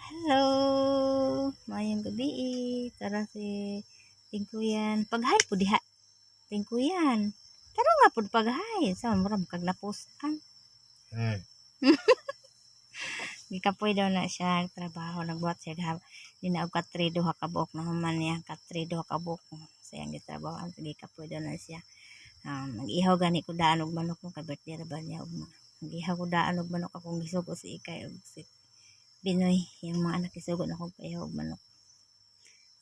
Hello! Maayong gabii. Tara si Tingkuyan. Pag-hi po diha. Tingkuyan. Tara nga po pag-hi. Sa mura kag napusan. Gikapoy daw na siya trabaho. Nagbuhat siya gahap. Di na og katre duha ka buok na human niya. Katre duha ka buok. Sa iyang gitrabaho. Ang gikapoy daw na siya. Nag-ihaw gani ko daan og manok ko kay birthday ra ba niya ugma. Nag-ihaw ko daan og manok akong gisugo si Ikay og si Binoy. Yung mga anak, isugo na akong paihaw og manok.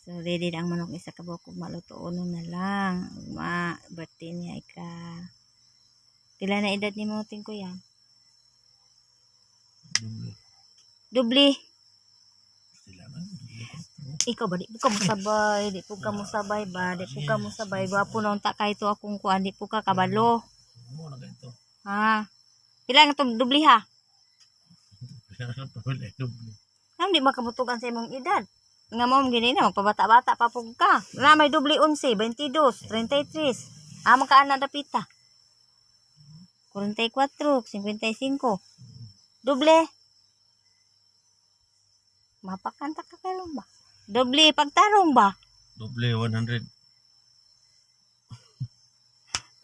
So ready na ang manok, isa ka buok ug malutoon na lang. Ugma birthday niya ika. Pila na edad ni mo, Tingkuyan? Doble. Doble. Sila man. Doble kwatro. Ikaw ba, di po ka musabay, di po ka musabay ba, di po ka musabay. Gwapo na unta kay to akong kuan, di po ka kabalo. Mo na ganito. Ha? Pila nga tong doble ha? Pila na doble, doble. Nam di makabutugan sa imong edad. Nga mo gini na magpabata-bata pa pug ka. Na may doble 11, 22, 33. Ah, magkaana dapita. 44, 55. Doble. Mapakanta ka kalong ba? Doble pagtarong ba? Doble 100.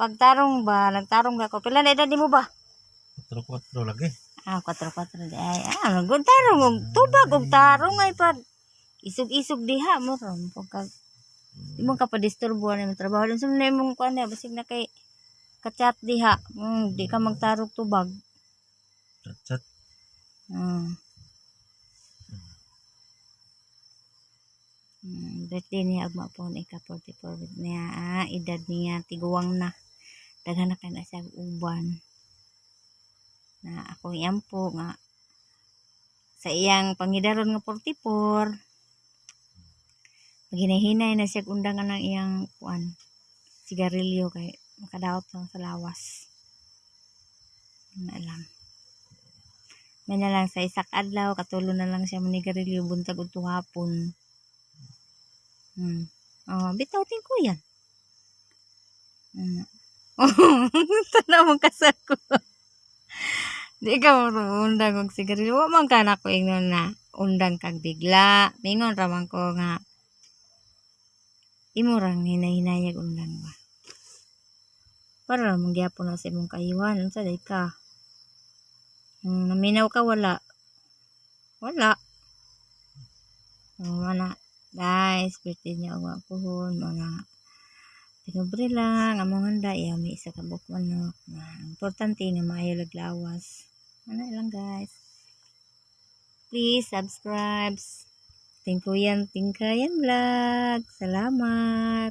Pagtarong ba? Nagtarong ba ko? Pila na edad nimo ba? Kwatro kwatro lagi. Ah, 4-4 di ay. Ah, good tarong og tubag og tarong ay pag isog-isog diha mo ron pagka di mo ka pa-disturbo na imong trabaho. Dun sa na imong kuan na basig na kay kachat diha. Di ka magtarog tubag. Chat chat. Birthday niya ugma po ika 44 niya. Ah, edad niya tiguang na. Daghan na kay na siya og uban. Na ako iyampo nga sa iyang pangidaron nga 44, maghinay-hinay na siya undangan ng iyang kuan sigarilyo kay makadaot na sa lawas na lang. May na lang sa isak adlaw katulo na lang siya manigarilyo, buntag ug hapon. Oh, bitaw, Tingkuyan. Tanaw mong kasako. Di ka mo undang og sigarilyo. Wa man ka nako ingnon na undang kag bigla. Mingon ra man ko nga imo rang hinay-hinayag undang ba. Para ra man gyapon na sa imong kayuhan. Unsa day ka? Naminaw ka wala? Wala. Oh, mana guys, birthday niya ugma puhon mo na. Pinubre lang among handa, iya may isa ka buok manok. Na, importante nga maayo laglawas. Ano lang, guys. Please subscribe. Tingkuyan Tingkayan Vlog. Salamat.